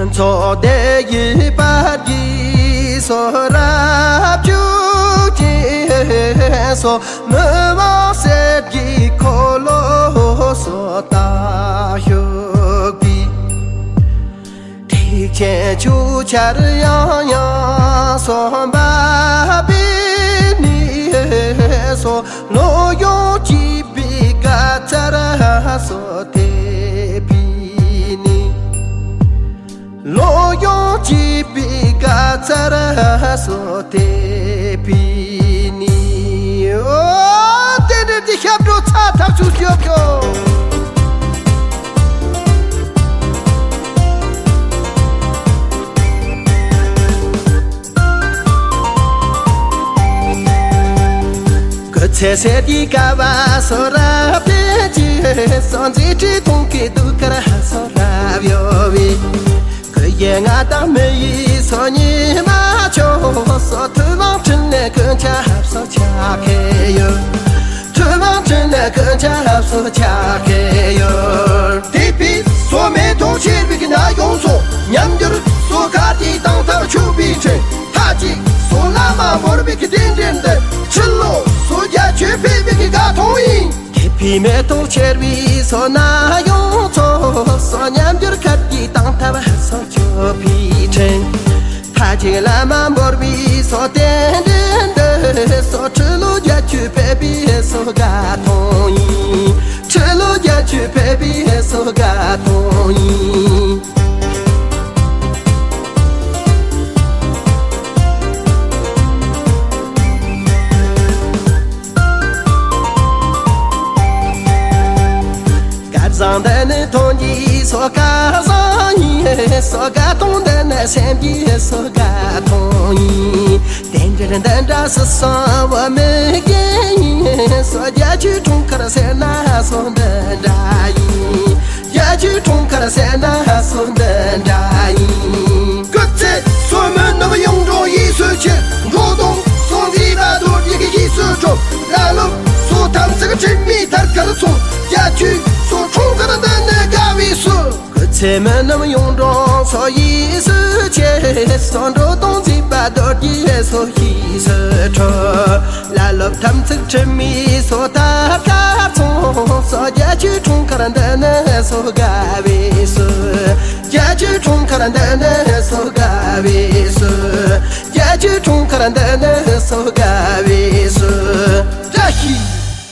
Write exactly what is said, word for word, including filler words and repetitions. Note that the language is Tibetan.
མཚོ་དེ་ཡི་བར་གྱི་སོ་རབ་ཆུ་ཅན་སོ། མི་དབང་གསེར་གྱི་འཁོར་ལོ་སོ་ད་ཤོག་པའི། ཐེག་ཆེན་ཆོས་ཆར་ཡང་ཡང་སོ་འབབ་པའི་ནི་སོ། ལོ་ཡོངས་སྐྱིད་པའི་དགའ་ཚལ་སོ་དེ་པའི་ནི། ལོ་ཡོངས་སྐྱིད་པའི་དགའ་ཚལ་སོ་དེ་པའི་ནི། ཨོ། རྟེན་འབྲེལ་གྱི་ཞབས་བྲོ་ཚ་ཐག་ཆོད་ཤོག་ཤོག། སྐུ་ཚེ་ཟད་དེ་དཀའ་བ་སོ་རབ་སྟེར་གྱི་སོ། མཛད་འཕྲིན་གཏོང་གི་གདུགས་དཀར་སོ་རབ་གཡོ་བའི། སྐུ་ཡི་མངའ་བདག་མི་ཡི་སོ་ཉི་མ་མཆོག་སོ། ཐུབ་དབང་འཕྲིན་ལས་ཀུན་ཁྱབ་སོ་ཕྱག་འཁྱེར་ཡོད། ཐུབ་དབང་འཕྲིན་ལས་ཀུན་ཁྱབ་སོ་ཕྱག་འཁྱེར་ཡོད། དེ་ཕི་སོ་མེ་ཏོག་ཆེར་བིག་ན་ཡོང་སོ། ཉམས་འགྱུར་སོ་ཁ་དེ་དང་ཐག་ཆོད་པའི་ཕྲིན། མཐའ་གཅིག་སོ་བླ་མ་འབོར་བིག་རྟེན་འབྲེལ་འདི། ཕྱི་ལོ་སོ་རྒྱ་ཆོས་འཕེལ་བིག་དགའ་ཐོང་ཡིན། དེ་ཕི་མེ་ཏོག་ཆེར་བིག་སོ་ན་ཡོང་ཚོ་སོ། ཉམས་འགྱུར་ཁ་དེ་དང་ཐག་སོ་ཆོད་པའི་ཕྲིན། ཐ་ཅིག་བླ་མ་འབོར་བའི་སོ་རྟེན་འབྲེལ་འདི་སོ། ཁྲི་ལོ་བརྒྱད་ཅུ་ཕེབས་པའི་སོ་དགའ་ཐོང་ཡིན། ཁྲི་ལོ་བརྒྱད་ཅུ་ཕེབས་པའི་སོ་དགའ་ཐོང་ཡིན། སྐལ་བཟང་འདི་ནི་ཐོན་གྱི་སོ་སྐལ་བཟང་ཡིན། སོ་དགའ་ཐོང་འདི་ནི་སེམས་ཀྱི་སོ་དགའ་ཐོང་ཡིན། རྟེན་འབྲེལ་འདི་འདྲ་སུ་སོང་བ་མི་རྒན་ཡིན། སོ་རྒྱ་ཆོས་འཁྲུངས་སྐར་ཟེར་ན་སོ་འདི་འདྲ་ཡིན། རྒྱ་ཆོས་འཁྲུངས་སྐར་ཟེར་ན་སོ་འདི་འདྲ་ཡིན། སྐུ་ཚེ་སོ་མི་ནུབ་ཡོངས་གྲོགས་ཡིད་སུ་ཆེ། འགྲོ་དོན་སོ་མཛད་པ་རྡོ་རྗེ་གི་ཡིད་སུ་འགྲོ། བླ་སློབ་སོ་ཐམས་ཅད་དྲི་མེད་ཐར་ཁར་སོང་། རྒྱ་ཆོས་སོ་འཁྲུངས་སྐར་འདི་ནི་དགའ་བའི་སོ། སྐུ་ཚེ་མི་ནུབ་ཡོངས་གྲོགས་སོ་ཡིད་སུ་ཆེ། སོ་འགྲོ་དོན་མཛད་པ་རྡོ་རྗེ་སོ་ཡིད་སུ་འཕྲོད། བླ་སློབ་ཐམས་ཅད་དྲི་མེད་སོ་ཐར་ཁར་སོང་སོ། རྒྱ་ཆོས་འཁྲུངས་སྐར་འདི་ནི་སོ་དགའ་བའི་སོ། རྒྱ་ཆོས་འཁྲུངས་སྐར་འདི་ནི་སོ་དགའ་བའི་སོ། རྒྱ་ཆོས་འཁྲུངས་སྐར་འདི་ནི་